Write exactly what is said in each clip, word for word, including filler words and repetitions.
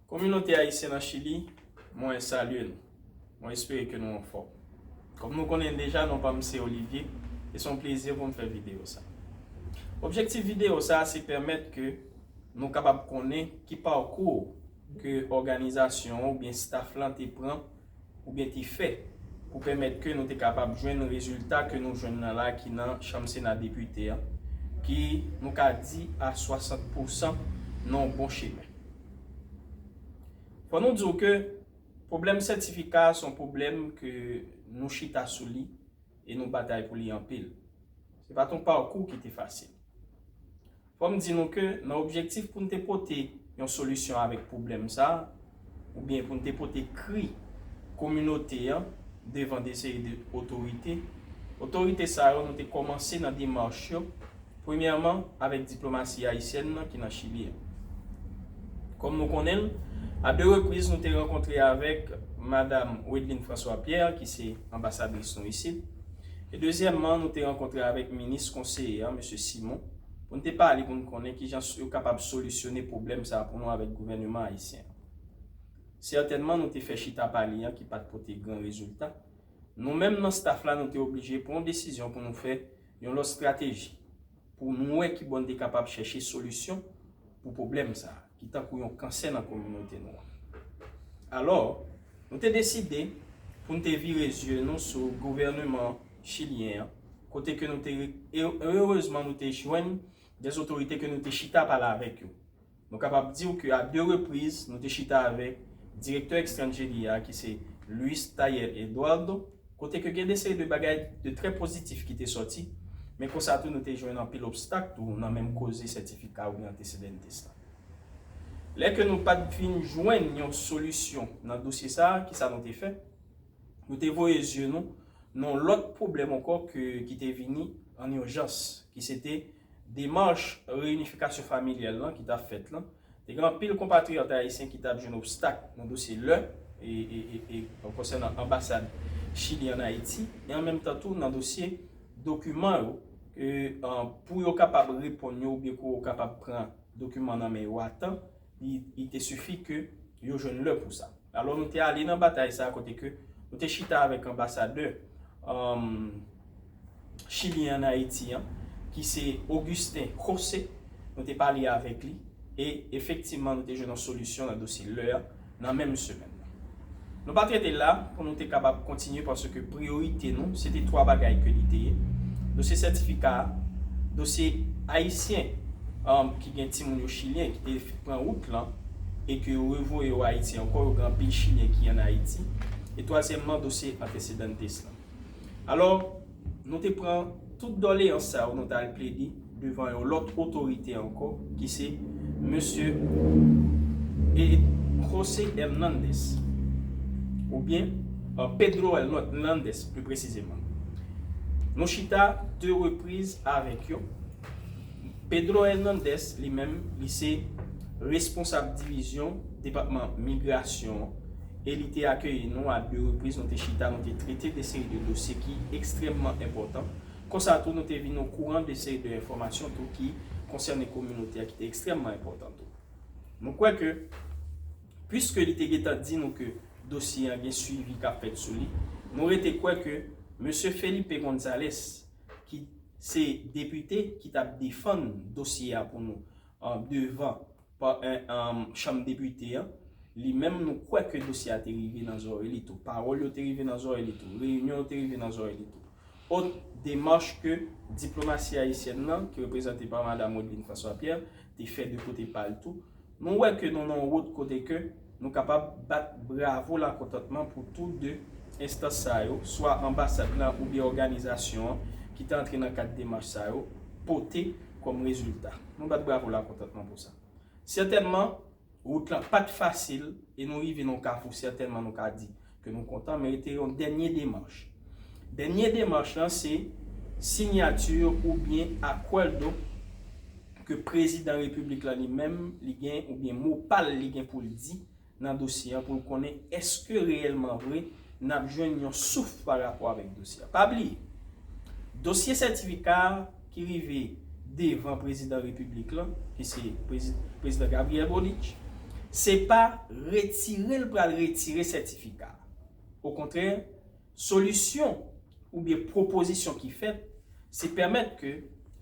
Kominote ayisyen nan Chili, mwen salye nou. Mwen espere ke nou anfòm. Kòm nou konnen deja, non pa m se Olivier, e se yon plezi pou m fè videyo sa. Objektif videyo sa se pèmèt ke nou kapab konnen ki pakou ke òganizasyon oubyen staff lan te pran oubyen te fè pou pèmèt ke nou te kapab jwenn rezilta ke nou jwenn nan la ki nan chanm Sena Depite an, ki nou ka di a swasant pousan nan yon bon chemen. Fò nou di w ke pwoblèm sètifika a se yon pwoblèm ke nou chita sou li e nou batay pou li anpil. Se pa t yon pakou ki te fasil. Fò m di nou ke nan objektif pou n te pote yon solisyon avèk pwoblèm sa a, oubyen pou n te pote kri kominote an devan de seri de otorite, otorite sa yo nou te kòmanse nan demach yo, premyèman avèk diplomasi ayisyèn nan ki nan Chili an. Kòm nou konnen l, a de repriz nou te rankontre avèk Madam Wedlyne François Pierre, ki se anbasadris nou isit, e dezyèmman nou te rankontre avèk minis konseye an, Mesye Simon, pou n te pale pou n konnen kijan yo kapab solisyone pwoblèm sa a pou nou avèk gouvèneman ayisyen an. Sètènman, nou te fè chita pale an ki pa t pote gran rezilta. Nou menm nan staff la, nou te oblije pran yon desizyon pou nou fè yon lòt estrateji, pou nou wè kibò n te kapab chèche solisyon pou pwoblèm sa a, ki tankou yon kansè nan kominote nou an. Alò, nou te deside pou n te vire zye nou sou gouvèneman chilyen an, kote ke nou te, e, erezman nou te jwenn de otorite ke nou te chita pale avèk yo. Nou kapab di w ke a de repriz, nou te chita avèk direktè ekstranjeri a, ki se Luis Tayer Eduardo, kote ke gen de seri de bagay de trè pozitif ki te sòti, men konsa tou nou te jwenn anpil obstak tou nan menm koze sètifika oubyen antecedentes la. Lè ke nou pa t vin jwenn yon solisyon nan dosye sa a, kisa nou te fè? Nou te voye zye nou nan yon lòt pwoblèm ankò ke, ki te vini an ijans, ki se te demach reyinifikasyon familyal lan ki t ap fèt lan. Te gen anpil konpatriyòt ayisyen ki t ap jwenn obstak nan dosye lè e, e, e, e konsènan anbasad Chili an Ayiti, e an menm tan tou nan dosye dokiman yo, e, an, pou yo kapab reponn yo oubyen pou yo kapab pran dokiman nan men yo a tan, li, li te sifi ke yo jwenn lè pou sa. Alò, nou te ale nan batay sa a kote ke nou te chita avèk anbasadè, um, chilyen an Ayiti an, ki se Augustin José. Nou te pale avèk li e efektivman nou te jwenn yon solisyon nan dosye lè a nan menm semèn nan. Nou pa t rete la pou nou te kapab kontinye paske priyorite nou se te twa bagay ke li te ye. Dosye sètifika a, dosye ayisyen, um, ki gen timoun yo chilyen ki te pran wout lan e ke yo revoye yo Ayiti ankò, yo gen anpil chilyen ki an Ayiti. E twazyèmman, dosye antecedentes lan. Alò, nou te pran tout doleyans sa yo, nou t al plede devan yon lòt otorite ankò, ki se mesye, e, José Hernandez, oubyen, e, Pedro Hernandez, pli presizeman. Nou chita de repriz avèk yo. Pedro Hernandez, li menm, li se responsab divizyon depatman migrasyon an, e li te akeyi nou a de repriz, nou te chita, nou te trete de seri de dosye ki ekstrèmman enpòtan. Konsa tou, nou te vin okouran de seri de enfòmasyon tou ki konsène kominote a ki te ekstrèmman enpòtan tou. Nou kwè ke, piske li te gentan di nou ke dosye an gen swivi k ap fèt sou li, nou rete kwè ke mesye Felipe González, ki se depite ki t ap defann dosye a pou nou, an, devan pa, en, an, chanm depite an, li menm nou kwè ke dosye a te rive nan zòrèy li tou. Pawòl yo te rive nan zòrèy li tou. Reyinyon yo te rive nan zòrèy li tou. Ot demach ke diplomasi ayisyèn nan, ki reprezante pa Madam Wedlyne François Pierre, te fè de kote pa l tou. Nou wè ke nou nan yon wout kote ke nou kapab bat bravo lakontantman pou tou de enstans sa yo, swa anbasad lan oubyen òganizasyon an ki te antre nan kad demach sa yo, pote kòm rezilta. Nou bat bravo lakontantman pou sa. Sètènman, wout lan pa t fasil e nou rive nan yon kafou, sètènman nou ka di ke nou kontan, men rete yon dènye demach. Dènye demach lan se siyati oubyen acuerdo ke prezidan repiblik lan li menm li gen oubyen mo pa l li gen pou l di nan dosye an pou l konnen èske reyèlman vre n ap jwenn yon souf pa rapò avèk dosye a. Pa bliye, dosye sètifika a ki rive devan prezidan repiblik lan, ki se prezi-, prezidan Gabriel Boric, Se pa retire l pral retire sètifika. Okontrè, solisyon oubyen pwopozisyon ki fèt, se pèmèt ke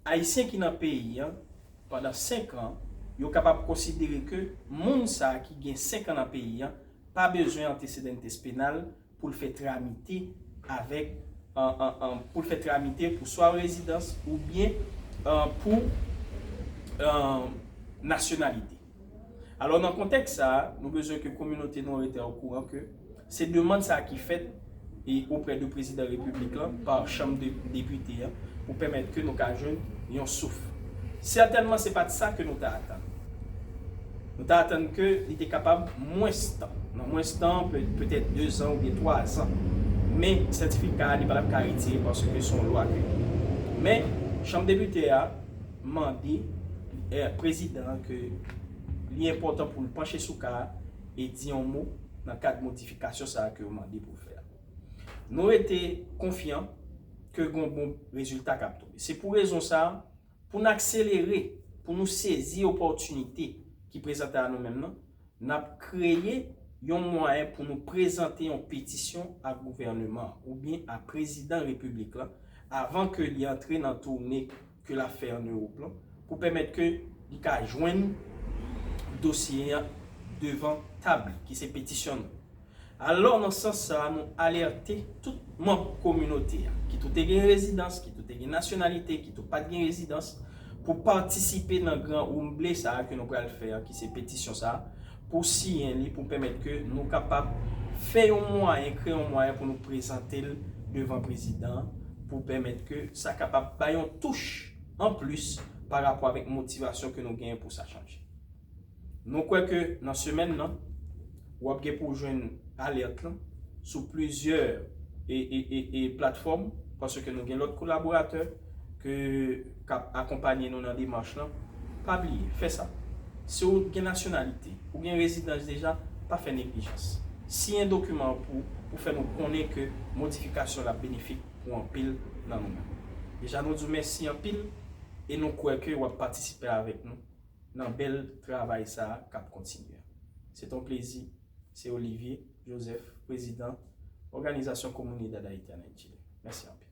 Ayisyen ki nan peyi a pandan senk an, yo kapab konsidere ke moun sa a ki gen senk an nan peyi a pa bezwen antecedentes penal pou l fè tramite avèk, an, an, an, pou l fè tramite pou swa rezidans oubyen, an, pou, an, nasyonalite. Alò, nan kontèks sa a, nou bezwen ke kominote nou rete okouran ke se demann sa a ki fèt e oprè de prezidan repiblik lan pa chanm de depite an pou pèmèt ke nou ka jwenn yon souf. Sètènman, se pa t sa ke nou ta atann. Nou ta atann ke li te kapab mwens tan. Nan mwens tan, pe- petèt de zan oubyen twa zan. Men sètifika a, li pa t ap ka retire paske se yon lwa ke. Men, chanm depite a mande, eh, prezidan an ke li enpòtan pou l panche sou ka a e di yon mo nan kad modifikasyon sa a ke yo mande pou l fè a. Nou rete konfyan ke gen yon bon rezilta k ap tonbe. Se pou rezon sa a, pou n akselere, pou nou sezi opòtinite ki prezante a nou menm nan, n ap kreye yon mwayen pou nou prezante yon petisyon a gouvènman an oubyen a prezidan repiblik lan avan ke li antre nan toune ke l ap fè an Ewòp lan, pou pèmèt ke li ka jwenn dosye a devan tab li, ki se petisyon nou. Alò, nan sans sa a, nou alète tout manm kominote a, kit ou te gen rezidans, kit ou te gen nasyonalite, kit ou pa t gen rezidans, pou patisipe nan gran oumble sa a ke nou pral fè a, ki se petisyon sa a, pou siyen li, pou pèmèt ke nou kapab fè yon mwayen, kreye yon mwayen pou nou prezante l devan prezidan an, pou pèmèt ke sa kapab bay yon touch anplis pa rapò avèk motivasyon ke nou genyen pou sa chanje. Nou kwè ke nan semèn nan, w ap gen pou w jwenn alèt lan sou plizyè e, e, e, e platfòm, paske nou gen lòt kolaboratè ke k ap akonpanye nou nan demach lan. Pa bliye, fè sa. Si w gen nasyonalite, ou gen rezidans deja, pa fè neglijans. Siyen dokiman an pou, pou fè nou konnen ke modifikasyon l ap benefik pou anpil nan nou menm. Deja, nou di w mèsi anpil e nou kwè ke w ap patisipe avèk nou nan bèl travay sa a k ap kontinye. Se t on plezi. Se Olivier Joseph, prezidan Organización Comunidad Haitiana en Chile. Mèsi anpil.